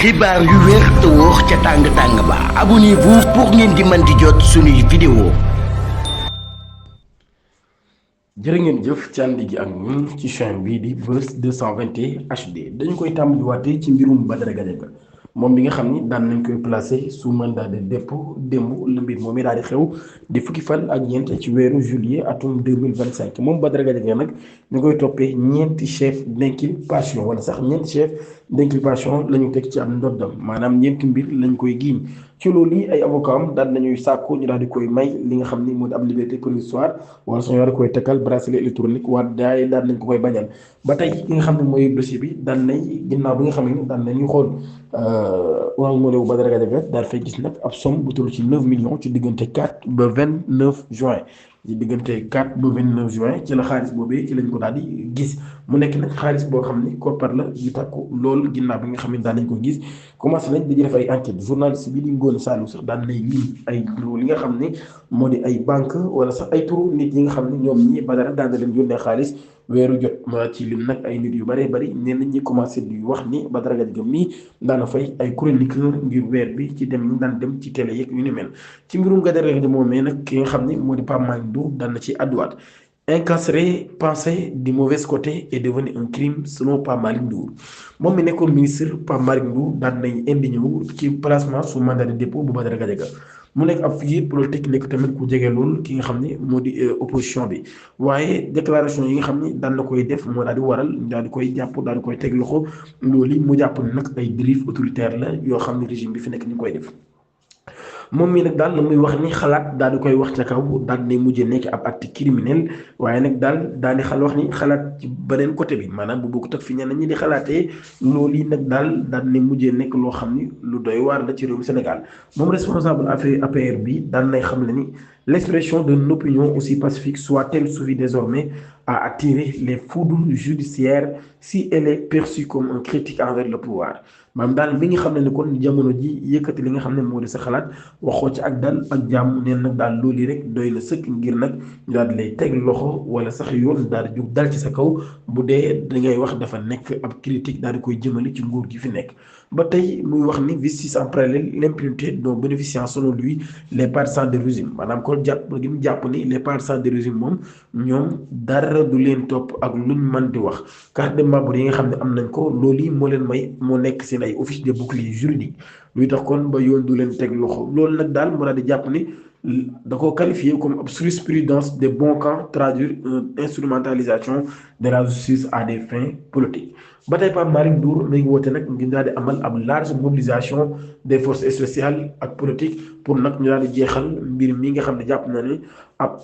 xibaar yu wér te wóor ca tàng-tàng ba abonnez-vous pour ngeen di mën di jot suñuy vidéo. jërë ngeen jëf ci ànd gi ak ñun ci chaîne bii di Buzz 221 HD dañu koy tàmbaliwaatee ci mbirum Badara Gadiaga moom bi nga xam ni daan nañ koy placé sous mandat de dépôt démb la mbir moom mi daal di xew di fukki fan ak ñeent ci weeru juillet atum 2025 moom Badara Gadiaga nag ñu koy toppee ñeenti chef d'inculpation wala sax ñeenti chef d'inculpation la ñu teg ci am ndoddam maanaam ñeenti mbir lañ koy giiñ ci loolu yi ay avocat am daal nañuy sàkku ñu daal di koy may li nga xam ni moo di ab liberté provisoire wala suñu war a koy takkal bracelet électronique waaye daal nañ ko koy bañal ba tey ki nga xam ne mooy dossier bi daan nay ginnaaw bi nga xam ne daan nañuy xool Orange Money bu Badara Gadiaga daal fay gis nag ab somme bu toll ci 9 millions ci diggante 4 ba 29 juin ci diggante 4 ba 29 juin ci la xaalis boobee ci lañ ko daal di gis mu nekk nag xaalis boo xam ni koppar la yu takku loolu ginnaaw bi nga xam ne daan nañ ko gis commencé nañ di def ay enquête journaliste bi di Ngoné Saliou sax daan nay lim ay turu li nga xam ne moo di ay banque wala sax ay turu nit yi nga xam ne ñoom ñi Badara daan na leen yónnee xaalis weeru jot ma ci lim nag ay nit yu bëree bëri ñenn ñi commencé di wax ni Badara Gadiaga mii daana fay ay chroniqueur ngir weer bi ci dem ñu daan dem ci télé yeeg yu ni mel ci mbirum Badara Gadiaga moom mais nag ki nga xam ne moo di Pape Malick Ndour daan na ci àdduwaat incarcérer penser du mauvais côté est devenu un crime selon Pape Malick Ndour moom mi nekkoon ministre Pape Malick Ndour daan nañ indi ñëw ci placement sous mandat de dépôt bu Badara Gadiaga mu nekk ab figure politique nekk tamit ku jege lool ki nga xam ne moo di opposition bi waaye déclaration yi nga xam ne daan na koy def moo daal di waral daal di koy jàpp daal di koy teg loxo loolu yi mu jàpp ne nag ay dérive autoritaire la yoo xam ne régime bi fi nekk ñu koy def moom mii nag daal la muy wax ni xalaat daal di koy wax ca kaw daal di mujjee nekk ab acte criminel waaye nag daal di wax ni xalaat ci beneen côté bi maanaam bu bokkut ak fi ñenn ñi di xalaatee loolu yi nag daal di mujjee nekk loo xam ni lu doy waar la ci réewum Sénégal moom responsable affaire APR bi daal nay xam ne ni l'expression d'une opinion aussi pacifique soit-elle suffit désormais à attirer les foudres judiciaires si elle est perçue comme un critique envers le pouvoir maanaam daal mi ngi xam ne ni kon jamono ji yëkkati li nga xam ne moo di sa xalaat waxoo ci ak dal ak jàmm neen nag daal loolu rek doy na sëkk ngir nag ñu daal di lay teg loxo wala sax yoon daal di jug dal ci sa kaw bu dee dangay wax dafa nekk ab critique daal di koy jëmale ci nguur gi fi nekk ba tey muy wax ni justice en parallèle l'impunité dont bénéficient selon lui les partisans de régime maanaam kon jàpp gi mu jàpp ni les partisans de régime moom ñoom dara du leen topp ak luñ mën di wax carte de membre yi nga xam ne am nañ ko loolu yi moo leen may moo nekk seen ay office de bouclier juridique luy tax kon ba yoon du leen teg loxo loolu nag daal moo daal di jàpp ni da ko qualifié comme ab jurisprudence de bon camp traduire une instrumentalisation de la justice à des fins politiques ba tey Pape Malick Ndour mi ngi woote nag ngir daal di amal ab large mobilisation des forces spéciales ak politiques pour nag ñu daal di jeexal mbir mi nga xam ne jàpp na ne ab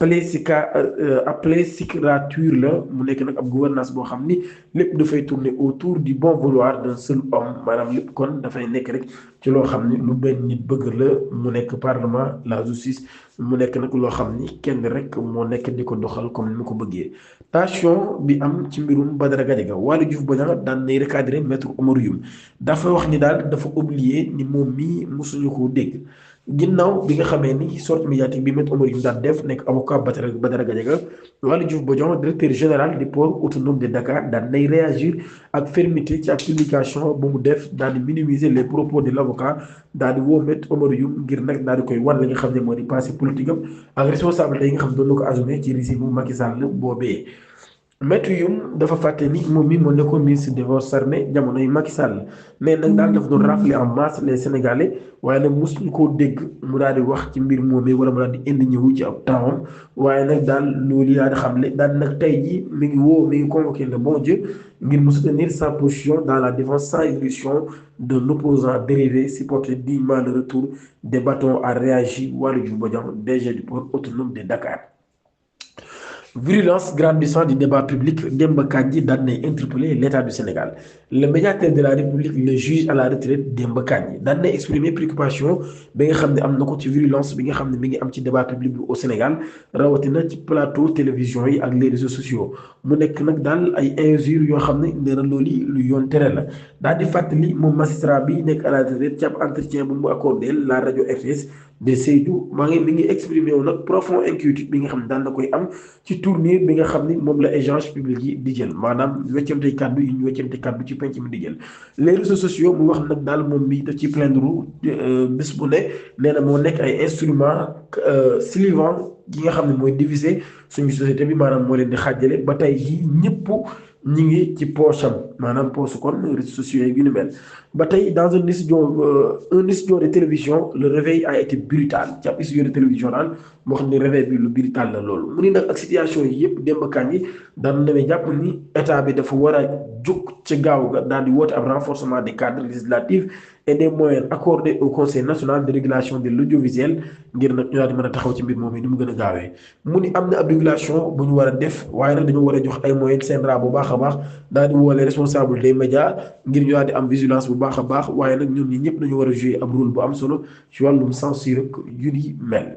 plésistrature la mu nekk nag ab gouvernance boo xam ni lépp dafay tourner autour du bon vouloir d'un seul homme maanaam lépp kon dafay nekk rek ci loo xam ni lu benn nit bëgg la mu nekk parlement la justice mu nekk nag loo xam ni kenn rek moo nekk di ko doxal comme ni mu ko bëggee tension bi am ci mbirum Badara Gadiaga Waly Diouf Bodiang daan nay recadrer maître Oumar Youm dafa wax ni daal dafa oublier ni moom mii mosuñu koo dégg ginnaaw bi nga xamee ni sortie médiatique bi maître Oumar Youm daan def nekk avocat Badara Gadiaga Waly Diouf Bodiang directeur général du port autonome de Dakar daan nay réagir ak fermeté ci ak publication bu mu def daal di minimiser les propos de l'avocat daal di woo maître Oumar Youm ngir nag daal di koy wan li nga xam ne moo di passé politique am ak responsabilité yi nga xam ne doon na ko assumé ci régime bu Macky Sall boobee. Maître Youm dafa fàtte ni moom mi moo nekkoon ministre des Forces armées jamono yi Macky Sall mais nag daal dafa doon rafler en masse les Sénégalais waaye nag mosuñu koo dégg mu daal di wax ci mbir moomee wala mu daal di indi ñëwu ci ab temps waaye nag daal loolu yaa di xamle daal nag tey jii mi ngi convoqué le bon Dieu ngir mu soutenir sa position dans la défense sans illusion d'un opposant dérivé supporter dignement le retour des bâtons à réagir Waly Diouf Bodiang DG du port autonome de Dakar. Virulence grandissante du débat public, Demba Kandji daan nay interpeller l'État du Sénégal. Le médiateur de la République, le juge à la retraite Demba Kandji daan nay exprimer préoccupation bi nga xam ne am na ko ci virulence bi nga xam ne mi ngi am ci débat public bi au Sénégal rawatina ci plateau télévision yi ak les réseaux sociaux mu nekk nag daal ay injures yoo xam ne nee na loolu lu yoon tere la daal di fàttali moom magistrat bi nekk à la retraite ci ab entretien bu mu accordé la rajo RTS de Sédhiou mi ngi exprimé wu nag profond inquiétude bi nga xam ne daan na koy am ci tournure bi nga xam ni moom la échange public yi di jël maanaam weccante kàddu yi ñu weccante kàddu ci penc mi di jël les réseaux sociaux mu wax nag daal moom mi daf ci plaindre bés bu ne nee na moo nekk ay instruments clivants yi nga xam ne mooy diviser suñu société bi maanaam moo leen di xaajale ba tey jii ñëpp ñi ngi ci poche am maanaam poche kon réseaux sociaux yi ni mel ba tey dans un studio de télévision le réveil a été brutal ci ab studio de télévision daal moo xam ne réveil bi lu brutal la loolu mu ni nag ak situation yi yëpp Demba Kandji daan nawee jàpp ni état bi dafa war a jóg ca gaaw ga daal di woote ab renforcement des cadres législatifs et des moyens accordés au conseil national de régulation de l'audiovisuel ngir nag ñu daal di mën a taxaw ci mbir moom yi ni mu gën a gaawee mu ni am na ab régulation bu ñu war a def waaye nag dañoo war a jox ay moyens CNRA bu baax a baax daal di woole responsable des médias ngir ñu daal di am vigilance bu baax a baax waaye nag ñun ñi ñëpp dañu war a jouer ab rôle bu am solo ci wàllum censure ak yu ni mel.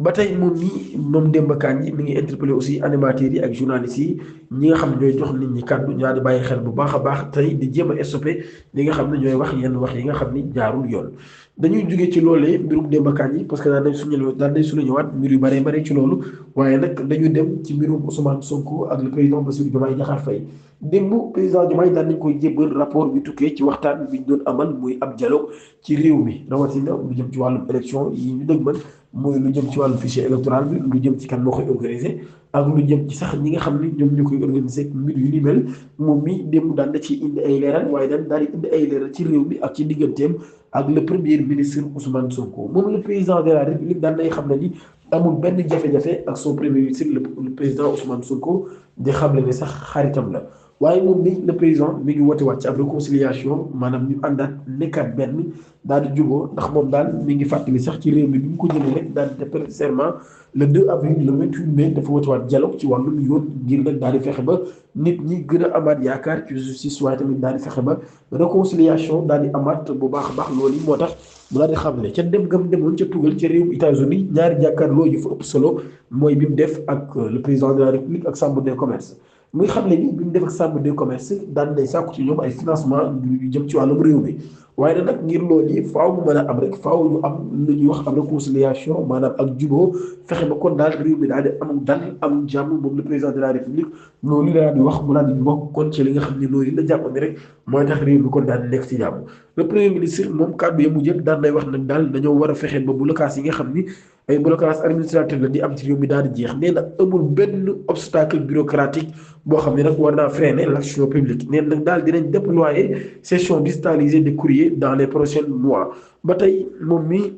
ba tey moom Demba Kandji mi ngi interpellé aussi animateurs yi ak journalistes yi ñi nga xam ne ñooy jox nit ñi kàddu ñu daal di bàyyi xel bu baax a baax tey di jéem a stoppé ñi nga xam ne ñooy wax yenn wax yi nga xam ni jaarul yoon. dañuy jógee ci loolee mbirum Demba Kandji parce que daan nañ suñu ñëwaat mbir yu bare bare ci loolu waaye nag dañu dem ci mbirum Ousmane Sonko ak le président Bassirou Diomaye Diakhar Faye démb président Diomaye daan nañ koy jébbal rapport bi tukkee ci waxtaan bi ñu doon amal muy ab dialogue ci réew mi rawatina lu jëm ci wàllum élection yi ñu dëgmal mooy lu jëm ci wàllu fichier électoral bi lu jëm ci kan moo koy organisé ak lu jëm ci sax ñi nga xam ni ñoom ñu koy organisé mbir yu ni mel moom mi démb daan na ci indi ay leeral waaye daal di indi ay leeral ci réew mi ak ci digganteem ak le premier ministre Ousmane Sonko moom le président de la République daan nay xam ne ni amul benn jafe-jafe ak son premier ministre le président Ousmane Sonko di xam ne sax xaritam la waaye moom ni le président mi ngi woote waat ci ab réconciliation maanaam ñu àndaat nekkaat benn daal di juboo ndax moom daal mi ngi fàttali sax ci réew mi bi mu ko jëlee rek daal di def serment le 2 avril le 28 mai dafa woote waat dialogue ci wàllum yoon ngir nag daal di fexe ba nit ñi gën a amaat yaakaar ci justice waaye tamit daal di fexe ba réconciliation daal di amaat bu baax a baax loolu yi moo tax mu daal di xam ne ca dem gam demoon ca tugal ca réew États-Unis ñaari jàkkaarloo yu fa ëpp solo mooy bi mu def ak le président de la République ak chambre des commerces muy xam ne ni bi mu def ak chambre des commerces daan nay sàkku ci ñoom ay financement yu jëm ci wàllum réew mi waaye nag ngir loolu yi faaw mu mën a am rek faaw ñu am lu ñuy wax am réconciliation maanaam ak juboo fexe ba kon daal réew mi daal di am dal am jàmm moom le président de la République loolu la daal di wax mu daal di bokk kon ci li nga xam ne loolu la jàpp ni rek mooy tax réew mi kon daal di nekk ci jàmm le premier ministre moom kàddu ya mu jël daan nay wax nag daal dañoo war a fexe ba blocage yi nga xam ni ay blocage administratif la di am ci réew mi daal di jeex nee na amul benn obstacle bureaucratique boo xam ne nag war naa freiner l'action publique nee na nag daal dinañ déployer session digitalisée des courriers dans les prochains mois ba tey moom mi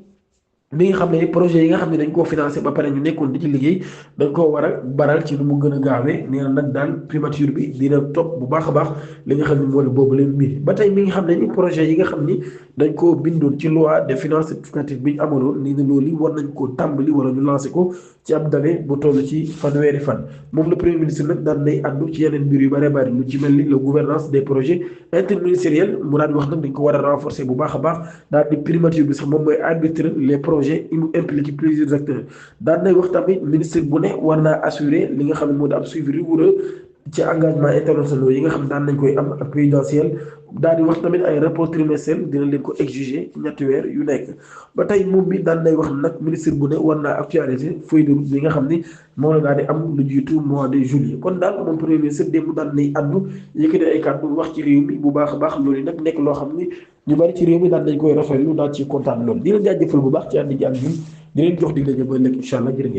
nga xam ne projet yi nga xam ne dañ koo financé ba pare ñu nekkoon di ci liggéey dañ koo war a baral ci nu mu gën a gaawee nee na nag daal primature bi dina topp bu baax a baax li nga xam ne moo di boobu leen mbir ba tey mi nga xam ne ni projet yi nga xam ni dañ koo bindoon ci loi de finances rectificative bi ñu amaloon nii na loolu war nañ koo tàmbali wala ñu lancé ko ci ab dale bu toll ci fanweeri fan moom le premier ministre nag daan nay àddu ci yeneen mbir yu bare bari lu ci mel ni la gouvernance des projets interministériels mu daal di wax nag dañ ko war a renforcer bu baax a baax daal di primature bi sax moom mooy arbitrer les projets mu impliqué plusieurs acteurs daan nay wax tamit ministre bu ne war naa assurer li nga xam ne moo di ab suivi rigoureux ci engagement internationaux yi nga xam daan nañ koy am ak présidentiel daal di wax tamit ay rapport trimestriel dina leen ko exiger ñetti weer yu nekk ba tey moom mi daan nay wax nag ministre bu ne war naa actualiser feuille de route bi nga xam ni moo la daal di am lu jiitu mois de juillet kon daal moom premier ministre démb daan nay addu yëkkati ay kàddu wax ci réew mi bu baax a baax loolu nag nekk loo xam ni ñu bari ci réew mi daan nañ koy rafetlu daal ci kontaan loolu di leen jaajëfal bu baax ci ànd ji ak ñun di leen jox dig daje ba ëllëg incha allah jërë ngeen